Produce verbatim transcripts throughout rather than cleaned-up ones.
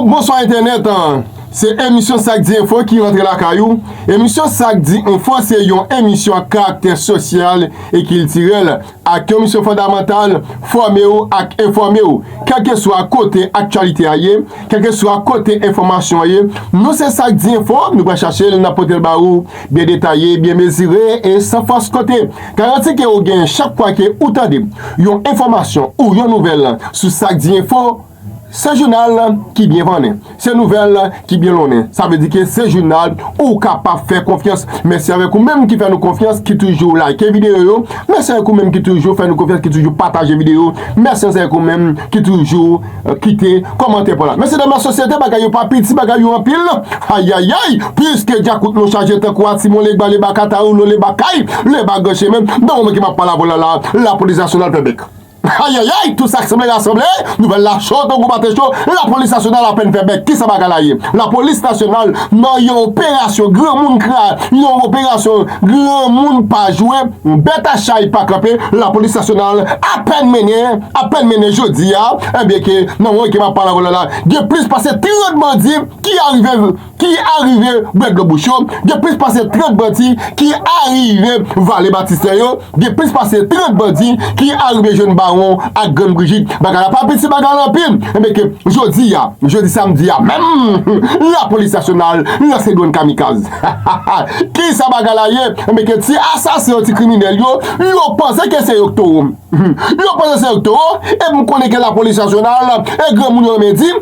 Bonswa entènèt. Se emisyon Sa k Di Enfo ki rantre lakay ou. Emisyon Sa k Di Enfo se yon emisyon ak karaktè sosyal e kiltirèl, ak yon misyon fondamantal, fòme w ak enfòme w. Kèlkeswa kote aktyalite a ye, kèlkeswa kote enfòmasyon an ye, nou se Sa k Di Enfo, nou pral chache l, n ap pote l ba ou byen detaye, byen mezire e san fòs kote. Garanti ke ou gen chak fwa ke ou tande yon enfòmasyon ou yon nouvèl sou Sa k Di Enfo, se jounal ki byen vannen, se nouvèl ki byen lonnen. Sa vle di ke se jounal ou kapab fè konfyans. Mèsi avèk ou menm ki fè nou konfyans, ki toujou like videyo yo. Mèsi avèk ou menm ki toujou fè nou konfyans, ki toujou pataje videyo. Mèsi avèk ou menm ki toujou, eh, kite kòmantè pa w la. Mesye dam, lasosyete, bagay yo pa piti, bagay yo anpil. Ayayay, piske djakout nou chaje tankou a timoun, leba, leba, katawoulo, leba, kay, leba, gran chemen. Nan moman ke m ap pale avè w la, la, lapolis nasyonal fè bèk. Ayayay, tout sa k sanble rasanble, nouvèl la cho tankou pate cho, lapolis nasyonal apèn fè bèk. Kisa bagay la ye? Lapolis nasyonal nan yon operasyon granmoun kra, yon operasyon granmoun pa jwe, bèt a chay pa kanpe, lapolis nasyonal apèn mennen, apèn mennen jodi a, ebyen ke nan moman ke m ap pale avè w la, la, gen plis pase trant bandi ki arive ki arive bwè dlo bouch yo, gen plis pase trant bandi ki arive vale batistè yo, gen plis pase trant bandi ki arive jwenn Bawon ak Grann Brijit. Bagay la pa piti, bagay la anpil. Ebyen ke jodi a, jodi samdi a menm, lapolis nasyonal lanse dwòn kamikaz. Kisa bagay la ye? Ebyen ke ti asasen yo, ti kriminèl yo, yo panse ke se yo k towo. Yo panse se yo k towo, e m konnen ke lapolis nasyonal e granmoun yo renmen di,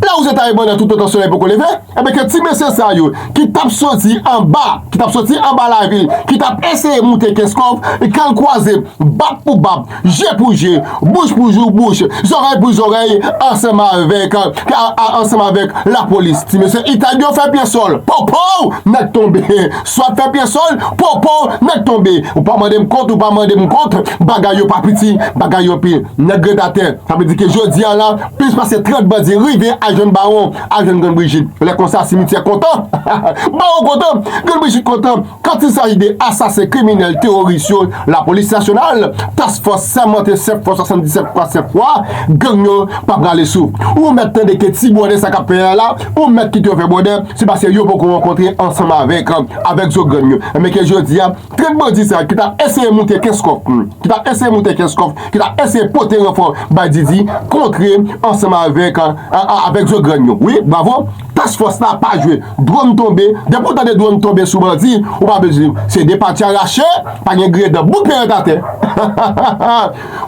la ou se ta e banda toutotan solèy poko leve, ebyen ke ti mesye sa yo ki t ap soti anba, ki t ap soti anba lavil, ki t ap eseye moute Kenskòf, k al kwaze bab pou bab, je pou je, bouch pou jou, bouch, zòrèy pou zòrèy, ansanm avèk, a, a, ansanm avèk lapolis. Ti mesye Italyen yo fè pye sòl, popow, nèg tonbe. Swa fè pye sòl, popow, nèg tonbe. Ou pa mande m kont, ou pa mande m kont, bagay yo pa piti, bagay yo anpil. Nèg ret atè. Sa vle di ke jodi a la, plis pase trant bandi rive al jwenn Bawon, al jwenn Grann Brijit. Lè konsa, simityè kontan. Bawon kontan, Grann Brijit kontan. Quand il s'agit de asasen, kriminèl, teworis yo, lapolis nasyonal, task fòs sèmante, sèt fwa, swasanndisèt fwa, sèt fwa, gang yo pa prale sou. Ou mèt tande ke ti bwòdè sa k ap fè a la, ou mèt kite yo fè bwòdè, se paske yo poko rankontre ansanm avèk, avèk zo gang yo. Men ke jodi a, trant bandi sa ki t ap eseye moute Kenskòf, ki t ap eseye moute Kenskòf, ki t ap eseye pote ranfò bay Didi, kontre ansanm avèk, a, a, avèk zo gang yo. Wi, bravo. Task fòs la pa jwe. Dwòn tonbe. Depi w tande dwòn tonbe sou bandi, ou pa bezwen. Se de pati arache, pa gen griyen dan. Bout pye ret atè.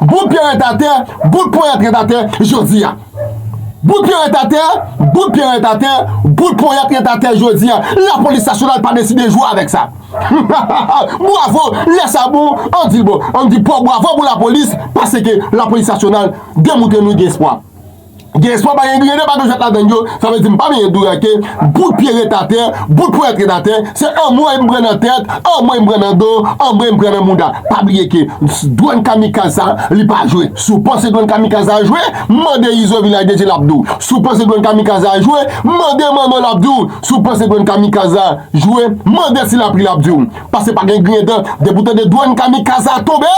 Bout pye ret atè, bout ponyèt ret atè, jodi a. Bout pye ret atè, bout pye ret atè, bout ponyèt ret atè jodi a. Lapolis nasyonal pa deside jwe avèk sa. Bravo, lè sa bon, ann di l bon. Ann di bon, bravo pou lapolis, paske lapolis nasyonal demontre nou gen espwa. Gen espwa, pa gen griyen dan, pa gen jwèt ladan yo. Sa vle di m pa byen di w ke bout pye ret atè, bout ponyèt ret atè, se anmwey m pran nan tèt, anmwey m pran nan do, anmwey m pran nan mouda. Pa bliye ke dwòn kamikaz sa, li pa jwe. Si w panse dwòn kamikaz la jwe, mande Izo Vilaj de Dye l ap di w. Si w panse dwòn kamikaz la jwe, mande Manno l ap di w. Si w panse dwòn kamikaz la jwe, mande Silapli l ap di w. Paske pa gen griyen dan, depi w tande dwòn kamikaz la tonbe,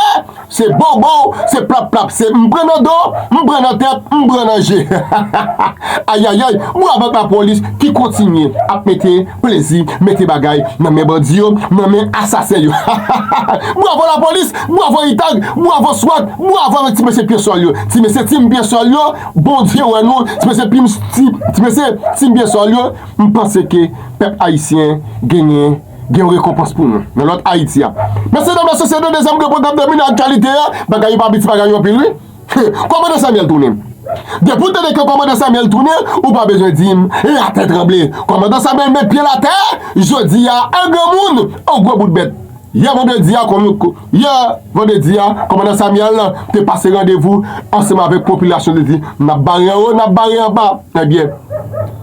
se bobo, se plap plap, se m pran nan do, m pran nan tèt, m pran nan je. Ayayay, bravo ak lapolis ki kontinye ap mete plezi, mete bagay nan men bandi yo, nan men asasen yo. Bravo lapolis, bravo Itag, bravo swat, bravo avèk ti mesye pye sòl yo. Ti mesye tim pye sòl yo, Bondye wè nou, ti mesye pim, ti, ti mesye tim pye sòl yo, m panse ke pèp ayisyen genyen gen yon rekonpans pou nou nan lòt Ayiti a. Mesye dam, lasosyete, dezyèm gwo pwogram domine aktyalite a, bagay yo pa piti, bagay yo anpil wi. Kòmandan Samyèl tounen. Depi w tande ke kòmandan Samyèl tounen, ou pa bezwen di m latè tranble. Kòmandan Samyèl met pye l atè, jodi a, an granmoun, an gwo bout bèt. Yè vandredi a, kòm, yè vandredi a, kòmandan Samyèl te pase randevou ansanm avèk popilasyon, te di, n ap bare anwo, n ap bare anba. Ebyen,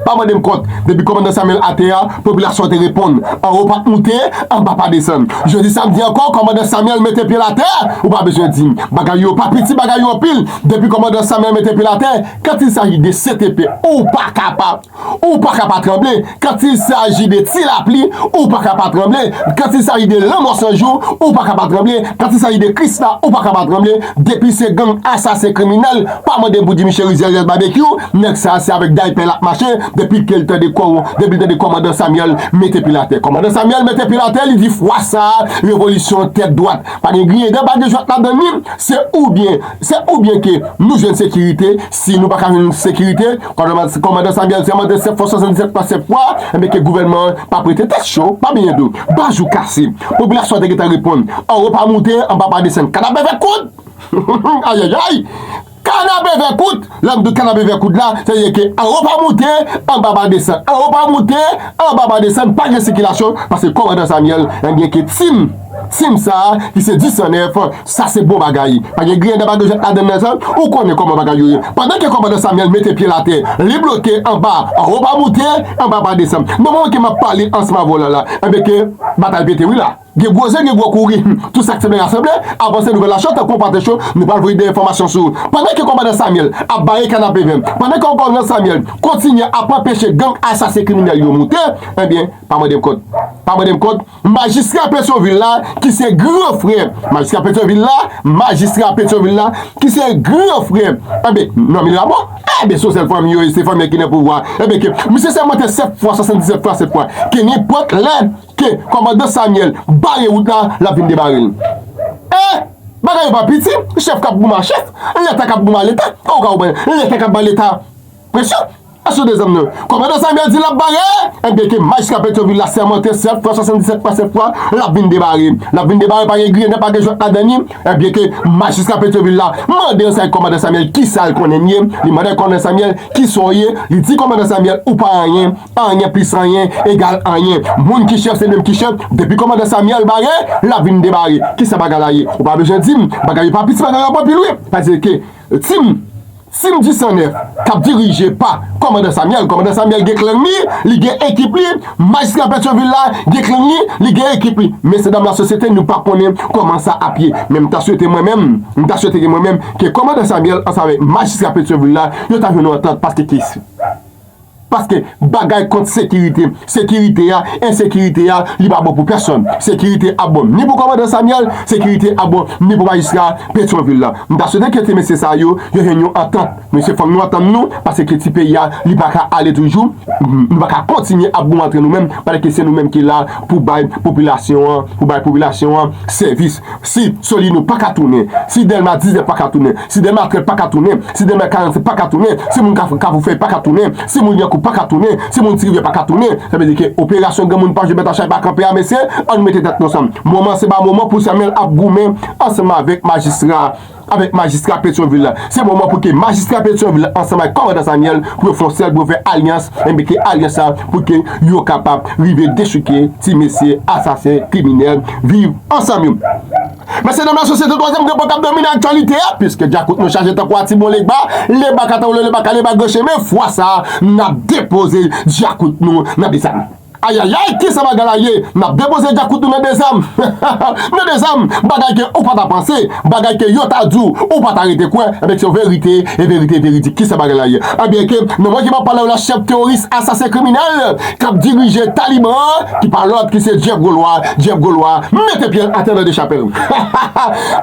Pa mande m kont. Depi kòmandan Samuel atè a, popilasyon an te reponn. Anwo pa t moute, anba pa desann. Jodi samdi ankò, kòmandan Samuel mete pye l atè. Ou pa bezwen di m. Bagay yo pa piti, bagay yo anpil. Depi kòmandan Samuel mete pye l atè, quand il s'agit de C T P, ou pa ka pa, ou pa ka pa tranble. Quand il s'agit de Ti Lapli, ou pa ka pa tranble. Quand il s'agit de Lanmò San Jou, ou pa ka pa tranble. Quand il s'agit de Krisla, ou pa ka pa tranble. Depi se gang asasen kriminèl, pa mande m pou di m cheri Zèzè Babekyou, nèg sa a se avèk daypè l ap mache, depi ke l tande kò, depi l tande kòmandan Samuel mete pye l atè. Kòmandan Samuel mete pye l atè, li di fwa sa a, revolisyon tèt dwat. Pa gen griyen dan, pa gen jwèt ladan ni, se oubyen, se oubyen ke nou jwenn sekirite, si nou pa ka jwenn sekirite, kòmandan, kòmandan Samuel sèmante sèt fwa, swasanndisèt fwa, sèt fwa, enben ke gouvènman an pa prete tèt cho, pa bliye tou, bajou kase. Popilasyon an te gentan reponn, anwo pa moute, anba pa desann. Kanapevè kout! Ayayay! Kanapevè kout! Lè m di kanapevè kout la, se di ke anwo pa moute, anba pa desann. Anwo pa moute, anba pa desann, pa gen sikilasyon, paske kòmandan Samuel, enbyen ke tim, tim sa a, ki se dis san nèf, sa se bon bagay. Pa gen griyen dan, pa gen jwèt ladan nan sa, ou konnen kòman bagay yo ye. Pandan ke kòmandan Samuel mete pye l atè, li bloke anba, anwo pa moute, anba pa desann. Nan moman ke m ap pale ansanm avè w la, la, enbyen ke batay pete wi la. Gen gwo zye, gen gwo kouri. Tou sa k sanble rasanble, avanse nouvèl la cho, tankou w pa te cho, nou pral voye de enfòmasyon sou ou. Pandan ke kòmandan Samuel ap bare kanapevè, pandan ke kòmandan Samuel kontinye ap anpeche gang asasen kriminèl yo moute, enbyen, pa mande m kont. Pa mande m kont. Majistra Petyonvil la, ki se gran frè, majistra Petyonvil la, majistra Petyonvil la, ki se gran frè, enben, nonm li la mò, enben, se yon sèl fanmi yo ye, se fanmi ki nan pouvwa. Enben, ke misye sèmante sèt fwa, swasanndisèt fwa, sèt fwa, ke nenpòt lè, ke kòmandan Samuel bare wout la, l ap vin debare l. E, bagay yo pa piti, chèf k ap goumen a chèf, leta k ap goumen a leta, ou ka konprann, leta k ap bay leta presyon, asou de zam nan. Kòmandan Samuel di l ap bare, enbyen ke majistra Petyonvil la sèmante sèt fwa, swasanndisèt fwa, sèt fwa, l ap vin debare. L ap vin debare, pa gen griyen, pa gen jwèt ladan ni, enbyen ke majistra Petyonvil la mande ansèy kòmandan Samuel kisa l konnen l ye, li mande kòmandan Samuel kisa w ye, li di kòmandan Samuel ou pa anyen, anyen plis anyen egal anyen. Moun ki chèf se li menm ki chèf. Depi kòmandan Samuel bare, l ap vin debare. Kisa bagay la ye? Ou pa bezwen di m. Bagay yo pa piti, bagay yo ap anpil wi. Paske tim, tim dis san nèf k ap dirije pa kòmandan Samuel. Kòmandan Samuel gen klang li, li gen ekip li. Majistra Petyonvil la gen klang li, li gen ekip li. Mesye dam lasosyete, nou pa konnen kòman sa ap ye. Men m ta swete mwen menm, m ta swete ke mwen menm, ke kòmandan Samuel ansanm avèk majistra Petyonvil la, yo ta jwenn yon antant paske ki Paske bagay kont sekirite, sekirite a, ensekirite a, li pa bon pou pèsonn. Sekirite ap bon ni pou kòmandan Samuel, sekirite ap bon ni pou majistra Petyonvil la. M ta swete ke ti mesye sa yo, yo jwenn yon antant. Mesye, fòk nou antann nou, paske ti peyi a, li pa ka ale toujou. Nou pa ka kontinye ap goumen antre nou menm, paske se nou menm ki la pou bay popilasyon an, pou bay popilasyon an sèvis. Si Solino pa ka tounen, si Dèlma diznèf pa ka tounen, si Dèlma trèz pa ka tounen, si Dèlma karannsèt pa ka tounen, si moun Kafou, Kafou Fèy pa ka tounen, si moun Lyankou pa ka tounen, si moun Ti Rivyè pa ka tounen, sa vle di ke operasyon granmoun pa jwe, bèt a chay pa kanpe a, mesye, ann mete tèt nou ansanm. Moman se pa moman pou Samuel ap goumen ansanm avèk majistra, avèk majistra Petyonvil la. Se moman pou ke majistra Petyonvil la ansanm avèk kòmandan Samuel pou yo fè yon sèl, pou yo fè alyans, enben ke alyans sa pou ke yo kapab rive dechouke ti mesye asasen, kriminèl, viv ansanm yo. Mesye dam lasosyete, twazyèm gran pwen k ap domine aktyalite a, piske djakout nou chaje tankou Atibon Legba, Lebaka tankou Lebaka, Lebaka gran chemen, fwa sa a, n ap depoze djakout nou nan de zam. Ayayay, kisa bagay la ye? N ap depoze djakout nou nan de zam. Nan de zam, bagay ke ou pa ta panse, bagay ke yo ta di w, ou pa ta rete kwè, enben se yon verite, e verite veridik. Kisa bagay la ye? Enben ke, nan moman ke m ap pale w la, chèf teworis asasen kriminèl k ap dirije Taliban an, ki pa lòt ki se Jeff Golwa, Jeff Golwa, mete pye l atè nan de chapèl.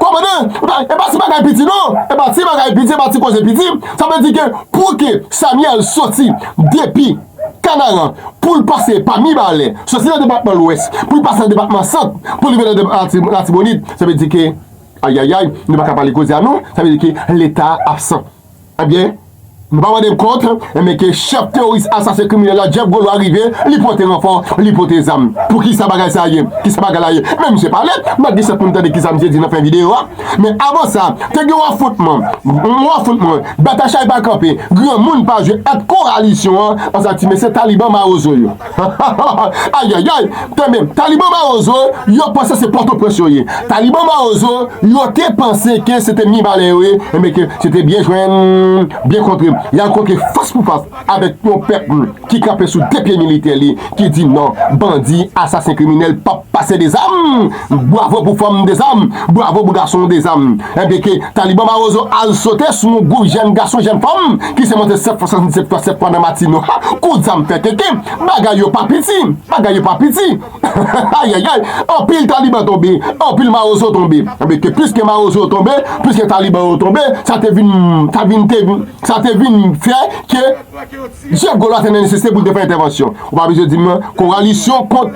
Kòmandan, e pa ti bagay piti non, e pa ti bagay piti, e pa ti koze piti. Sa vle di ke pou ke Samuel soti depi Kanaran, pou l pase pa Mibalè, soti nan depatman Lwès, pou l pase nan depatman Sant, pou l rive nan depatman Lati-, Latibonit, sa vle di ke, ayayay, nou pa ka pale koze a non, sa vle di ke Leta absan. Ebyen, nou pa mande m kont, enben ke chèf teworis asasen kriminèl la, Jeff Golwa rive, li pote ranfò, li pote zam. Pou kisa bagay sa ye? Kisa bagay la ye? Men misye pale, m ap gen chans pou n tande kisa misye di nan fen videyo a. Men avan sa, te gen yon afwontman. Yon afwontman. Bèt a chay pa kanpe. Granmoun pa jwe ant kowalisyon an ansanm ti mesye Taliban Mawozo yo. Ayayay. Tanmen, Taliban Mawozo yo panse se Pòtoprens yo ye. Taliban Mawozo yo te panse ke se te Mibalè yo ye. Enben ke se te byen jwenn, byen kontre. Y al kontre fas pou fas avèk yon pèp ki kanpe sou de pye militè li, ki di non, bandi, asasen, kriminèl p ap pase dezam. Bwavo pou fanm dezam, bwavo pou gason dezam. Enben ke Taliban Mawozo al sote sou yon gwoup jèn gason, jèn fanm ki se monte sèt fwa, sèt fwa, sèt fwa nan Matino. Ha! Kout zam fè keke, bagay yo pa piti, bagay yo pa piti. Ayayay, anpil Taliban tonbe, anpil Mawozo tonbe. Enben ke plis ke Mawozo yo tonbe, plis ke Taliban yo tonbe, sa te vin, sa vin te vin, sa te vin fè ke Jeff Golo a te nan nesesite pou l te fè entèvansyon. Ou pa bezwen di m non. Kowalisyon kont,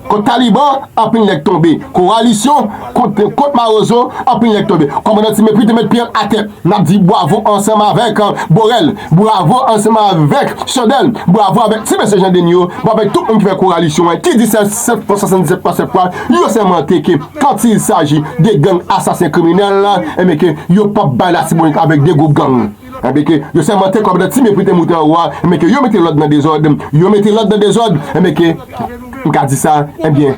kont Taliban, anpil nèg tonbe. Kowalisyon kont, kont Mawozo, anpil nèg tonbe. Kòmandan Ti Mepri te met pye l atè. N ap di bwavo ansanm avèk, euh, Borel, bwavo ansanm avèk Chandèl, bwavo avèk ti mesye Jan Deni yo, bwavo avèk tout moun ki fè kowalisyon an, ki di se sèt fwa, swasanndisèt fwa, sèt fwa, yo sèmante ke quand il s'agit de gang asasen kriminèl, enben ke yo p ap bay Latibonit avèk de gwoup gang. Enben ke yo sèmante kòmandan Ti Mepri te moute anwo a, enben ke yo mete lòd nan dezòd, yo mete lòd nan dezòd, enben ke, m ka di sa, enben,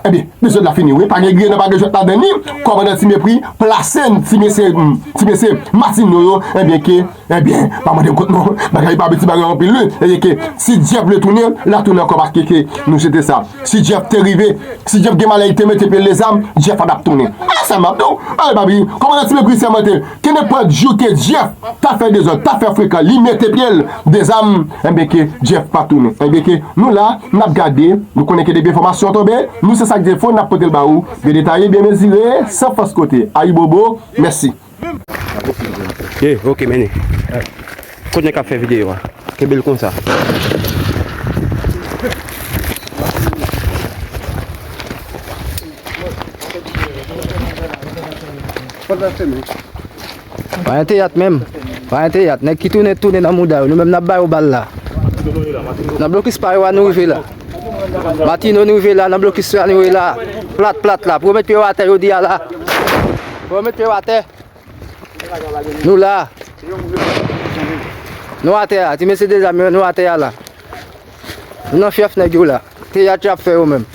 enben, dezòd la fini, wi, pa gen griyen nan, pa gen jwèt ladan ni, kòmandan Ti Mepri, plase ti mesye, ti mesye Matino yo, enben ke, enben, pa mande m kont non, bagay pa piti, bagay anpil, wi, enben ke, si Jeff vle tounen, l a tounen ankò, paske ke nou swete sa. Si Jeff te rive, si Jeff gen malè, li te mete pye l dezam, Jeff pa t ap tounen. A sa m ap di w. Ale, papi, kòmandan Ti Mepri sèmante, ke nenpòt jou ke Jeff ta fè dezòd, ta fè frekan, li mete pye l dezam, enben ke Jeff pa tounen. Enben ke nou la, n ap gade, nou konnen ke depi enfòmasyon tonbe, nou se sa k di enfo, n ap pote l ba ou, byen detaye, byen mezire, san fòs kote. Ayibobo, mèsi. Ye, ok, mennen. Kot nèg k ap fè videyo a? Kenbe l konsa. Pa gen teyat menm. Pa gen teyat. Nèg ki tounen, tounen nan mouda yo. Nou menm n ap ba yo bal la. Nan blokis pa yo a nou rive la. Matino nou rive la, nan blokis la nou rive la. Plat, plat la. Pou yo met pye yo atè jodi a la. Pou yo met pye yo atè. Nou la. Nou atè a. Ti mesye dezame yo, nou atè a la. Nou nan fyèf nèg yo la. Teyat y ap fè yo menm.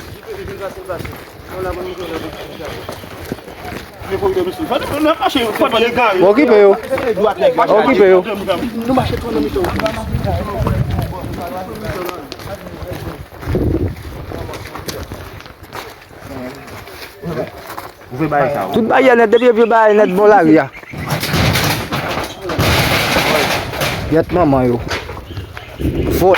Okipe yo. Okipe yo. Tout bagay nèt, depi yo vye bagay nèt bò lari a. Gyèt manman yo. Fò.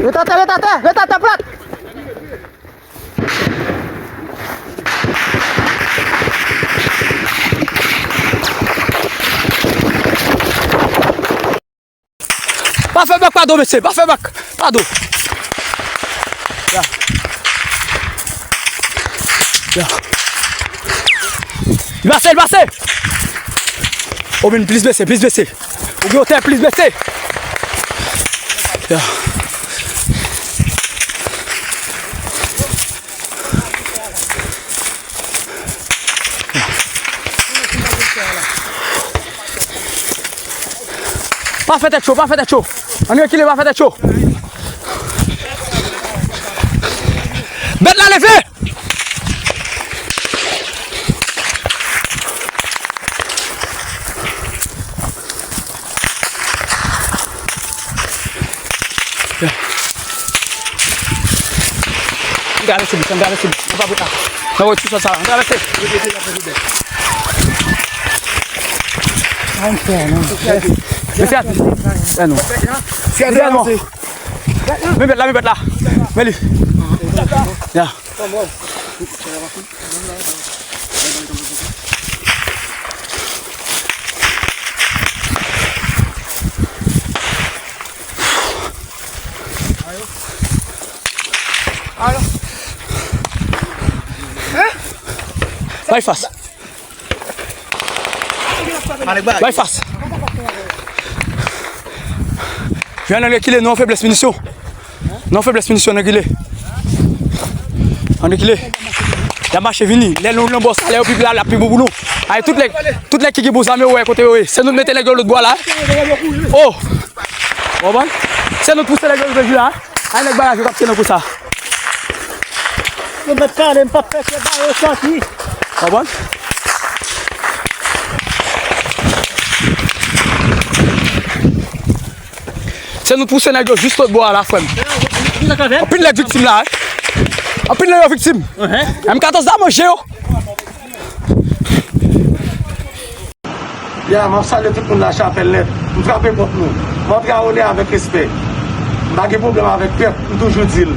Ret atè, ret atè, ret atè plat. Pa fè bak, pado, mesye, pa fè bak, pado. Ya. Ya. Li pase, li pase. O, vin plis bese, plis bese. Ou gen wotè, plis bese. Ya. Pa fè tèt cho, pa fè tèt cho. Ann rekile, pa fè tèt cho. Bèt la leve! Ann travèse bouch, ann travèse bouch. Ann pa bout la. Nan wè ti sòt sa la. Ann travèse. Mesye, atè. Fè non. Fè non. Men bèt la, men bèt la. Men li. Ya. Bay fas. Bay fas. Jwenn ann rekile, nou an feblès minisyon. Nou an feblès minisyon, ann rekile. Ann rekile. Y ap mache vini. Lè nou nan bò sa, lè yo pi pral, y ap pi bon pou nou. Ay, tout nèg, tout nèg ki gen bon zam yo, wè kote yo ye. Se nou mete nèg yo lòt bò la. O! Ou konprann? Se nou pouse nèg yo rive jila. Ay nèg bagay yo k ap trennen pou sa. Yo mèt kale, m p ap fè kè ba yo santi. Konprann? Se nou t pouse nèg yo jis lòt bò a la, frè m. Anpil nèg viktim la, wi. Anpil nèg yo viktim. M katòz la manje yo. Ya, m ap salye tout moun Lachapèl nèt. M frape pòt nou. M antre a onè avèk respè. M pa gen pwoblèm avèk pèp, m toujou di l.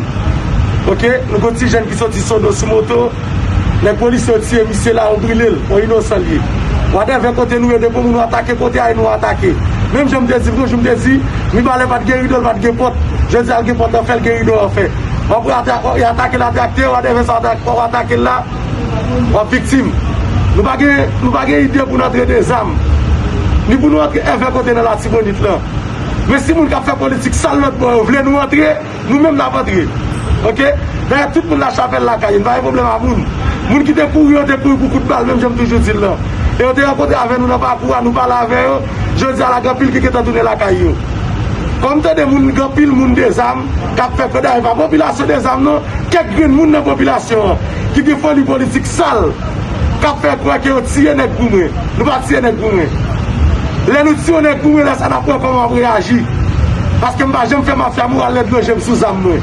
Oke? Nou gon ti jèn ki soti Sodo sou moto. Nèg polis yo tiye misye la, yo brile l. Yon inosan l ye. Whatever kote nou ye, depi moun nou atake kote a, e nou atake. Menm jan m te di l, gon jou m te di, Mibalè pa t gen rido, l pa t gen pòt. Jodi a, l gen pòt anfè, l gen rido anfè. W ap wè ata-, y atake l a traktè, whatever sa w atake, w atake l la. W ap viktim. Nou pa gen, nou pa gen ide pou n antre de zam, ni pou nou antre èvè kote nan Latibonit lan. Men si moun k ap fè politik sal lòt bò yo vle nou antre, nou menm n ap antre. Oke? Dayè, tout moun Lachapèl lakay yo, n pa gen pwoblèm a moun. Moun ki te kouri, yo te kouri pou kout bal, menm jan m toujou di l lan. E yo te rankontre avè nou nan pakou a, nou pale avè yo. Jodi a la, gen anpil ki gentan tounen lakay yo. Kòm tande moun, gen anpil moun de zam k ap fè kòd, dayè pa popilasyon de zam non, kèk grenn moun nan popilasyon an ki gen foli politik sal, k ap fè kwè ke yo tiye nèg goumen. Nou pa tiye nèg goumen. Lè nou tiye yon nèg goumen, lè sa n ap wè kòman w ap reyaji. Paske m pa janm fè mafya moral lè dlo je m sou zam mwen.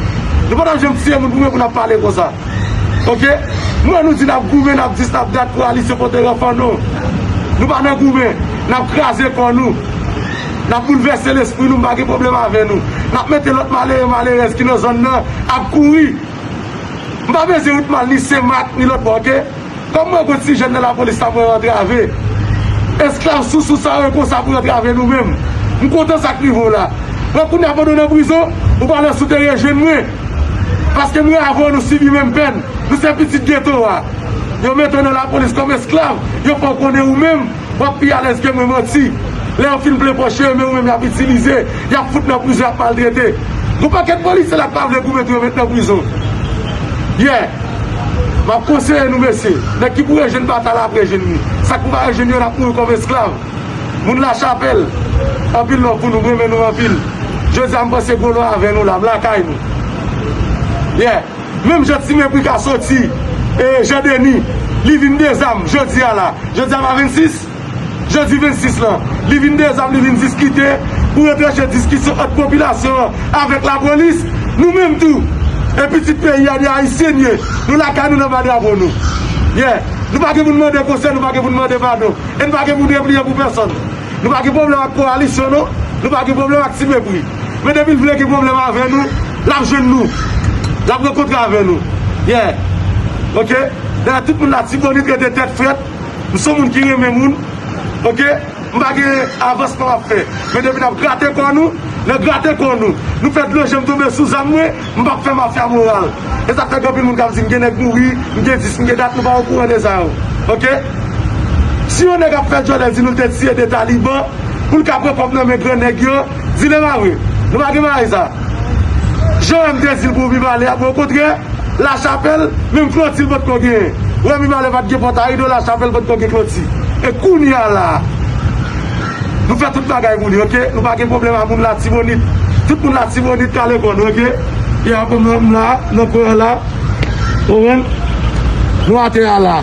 Nou pa t ap janm tiye moun goumen pou n ap pale konsa. Oke? Mwen, nou di n ap goumen, n ap dis, n ap dat pou Alisyo pote ranfò, non. Nou pa nan goumen, n ap kraze kò nou. N ap boulvèse lespri nou, m pa gen pwoblèm avè nou. N ap mete lòt malere, malerèz ki nan zòn nan ap kouri. M pa bezwen wout mal ni Senmak, ni lòt bò, oke? Kòm mwen, gon ti jèn nan lapolis la, mwen antrave. Esklav sousou sa yo konsa pou yo antrave nou menm. M kontan sa k rive w la. Mwen kounye a pandan w nan prizon, ou pa nan sou te rejwenn mwen. Paske mwen avè w nou sibi menm pèn. Nou se pitit geto a. Yo mete w nan lapolis kòm esklav. Yo fè w konnen ou menm, w ap pi alèz ke mwen manti. Lè yo fin plen pòch yo, men ou menm y ap itilize, y ap fout nan prizon, y ap maltrete. Gon pakèt polisye la k pa vle goumen tou yo met nan prizon. Yeah. M ap konseye nou, mesye. Nèg ki pou rejwenn batay la ap rejwenn li. Sa k pou pa rejwenn yo, n ap mouri kòm esklav. Moun Lachapèl, anpil love pou nou, m renmen nou anpil. Jodi a, m panse gwo lò avè nou la, m lakay nou. Yeah. Menm jan Ti Mepri ka soti, e, Jan Deni, li vin de zam, jodi a la. Jodi a pa vennsis? Jodi vennsis lan, li vin de zam, li vin diskite pou retranche diskisyon ant popilasyon an avèk lapolis. Nou menm tou, e pitit peyi a, de Ayisyen n ye. Nou lakay nou nan ba drapo nou. Yeah. Nou pa gen pou n mande konsèy, nou pa gen pou n mande padon. E n pa gen pou depliye pou pèsonn. Nou pa gen pwoblèm ak kowalisyon, non. Nou pa gen pwoblèm ak Ti Mepri. Men depi l vle gen pwoblèm avè nou, l ap jwenn nou. L ap rankontre avè nou. Yeah. Oke? Dayè, tout moun Latibonit rete tèt frèt. M se yon moun ki renmen moun. Oke? M pa gen avansman m ap fè. Men depi n ap grate kò nou, nan grate kò nou, nou fè dlo je m tonbe sou zam mwen, m p ap fè mafya moral. E sa k fè gen anpil moun k ap di m gen nèg mouri, m gen dis, m gen dat, nou pa okouran de sa yo. Oke? Si yon nèg ap fè djòlè di nou l te tiye de taliban pou l ka pran kòb nan men gran nèg yo, di l e pa vre. Nou pa gen bagay sa. Jan M te di l pou Mibalè a, bon, okontrè, Lachapèl, menm kloti l potko genyen. Ou wè Mibalè pa t gen pòtayido, Lachapèl potko gen kloti. E kounye a la, nou fè tout bagay pou li, oke? Nou pa gen pwoblèm a moun Latibonit. Tout moun Latibonit kale kò nou, oke? E apre mwen, m la, nan kwen an la, ou konprann? Nou atè a la.